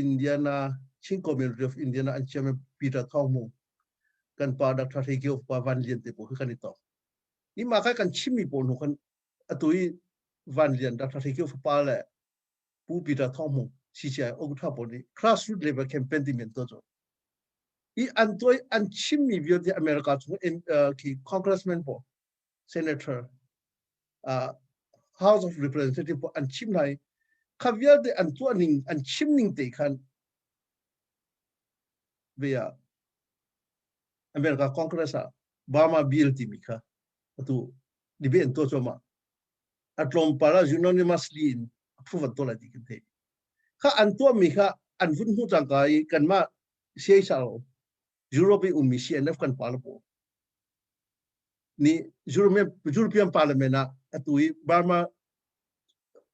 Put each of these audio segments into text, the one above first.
Indiana Chin Community of Indiana an chairman Peter Thawng Hmung kan pa Dr. Hlei Kio pa Van Lian te pawl khi kan i tong. I mah kha kan chimmi pawl hnu khan atu i Van Lian Dr. Hlei Kio fapa le Pu Peter Thawng Hmung CCI Okutha pawl nih grassroots level campaign timi an tuah cu. I an tuah an chimmi vialte America chung khi congressman pawl senator House of Representative pawl an chim hna i kha vialte an tuah ning an chim ning te khan ve ah America Congress ah Burma bill timi kha atu debate an tuah cuahmah. A tlawmpal ah unanimously in approve an tuah lai ti kan theih. Kha an tuahmi kha an vun hmuh cangka i kanmah CHRO Europe i ummi CNF kan pa le pawl nih European Parliament ah atu i Burma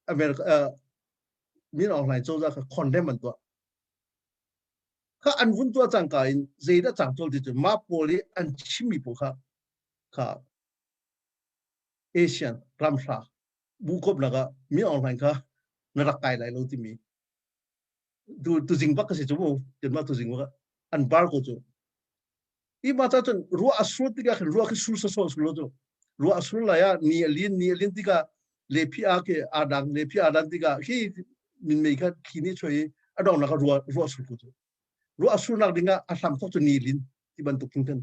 America Min Aung Hlaing cozah kha condemn an tuah. Kha an vun tuah cangka in zeidah cang col ti cu mah pawl i an chimmi pawl kha kha Asian ramhra bu kop lakah Min Aung Hlaing kha na rak kai lai lo timi tu tuzing bak ka si cu mu kanmah tuzing bak an bar ko cu i ma ta cun ruah a sur tikah khin ruah khi sur sawsawh sur lo cu ruah a sur lai ah ni a lin ni a lin tikah lephi a ke a dang lephi a dan tikah khi minmei kha thli nih choi i a dong nak ruah ruah sur ko cu ruah a sur nak ding ah a hram thok cu ni lin ti bantuk khin khan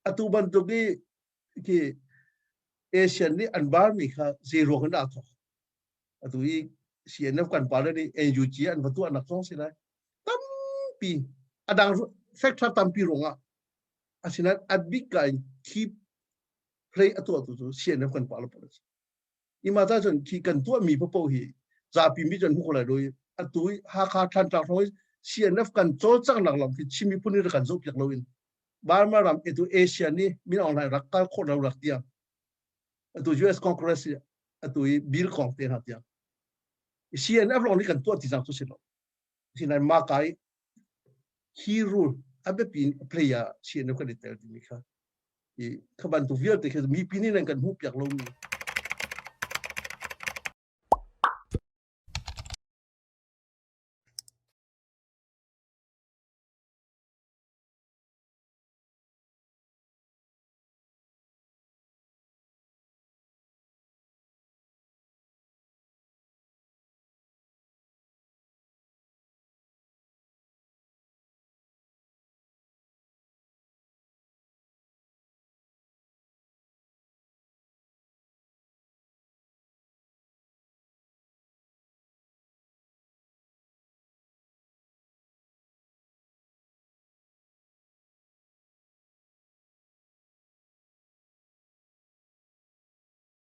atu bantuk i khi Asian nih an bar mi kha zei ruang in dah thok atu i CNF kan pa le nih NUG an va tuah nak zong si lai tampi adang factor tampi ruangah asinain a bik ka in keep play a tuah tu cu CNF kan pa le pawl ima ta cun khi kan tuah mi papo hi zapi mi cun hmu lai lo atu i Hakha Thantlang hrawng CNF kan cawlcang nak lam khi Chin miphun nih kan zoh piak lo in Burma ram itu Asia nih min Aung Hlaing rak kal khawh lo rak tiang atu US Congress atu i bill kong te hna tiang CNF lawng nih kan tuah ti cang cu si lo sinain mah ka i key role a biapi in play ah CNF kan i tel timi kha i kha bantuk vialte khi mipi nih nan kan hmuh piak lomi.